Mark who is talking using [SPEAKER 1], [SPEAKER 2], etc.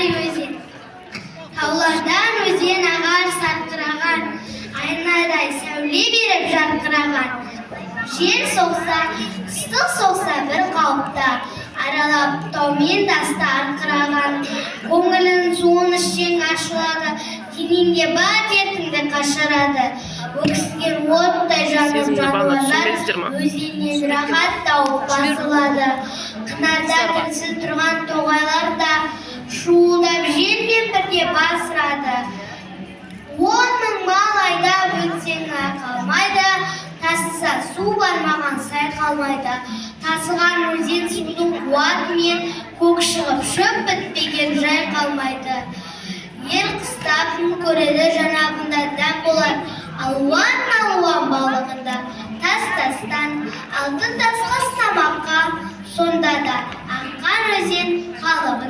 [SPEAKER 1] Өзен. Таулардан өзен ағар сарқыраған, айнадай сәуле беріп жарқыраған. Жел соқса, ыстық соқса бір қалыпта, аралап таумен тасты арқыраған. Көңілің суын ішсең ашылады, денеңде бар дертіңді қашырады. Өксіген оттай жанып
[SPEAKER 2] Сезімді балалар,
[SPEAKER 1] жануарлар
[SPEAKER 2] түсінбейсіздер ма?
[SPEAKER 1] Өзеннен рахат тауып басылады. Қынарда тілсіз тұрған тоғайлар да шуылдап желмен бірге басырады. 10 000 мал айдап өтсең айқалмайды, тасыса су бармаған сай қалмайды. Тасыған өзен судың қуатымен көк шығып, шөп бітпеген жай қалмайды. Ел қыста күн көреді жанабында, дәм болар алуан алуан балығында. Тас тастан алтын тасқа сынамаққа, сонда да аққан өзен қалыбы.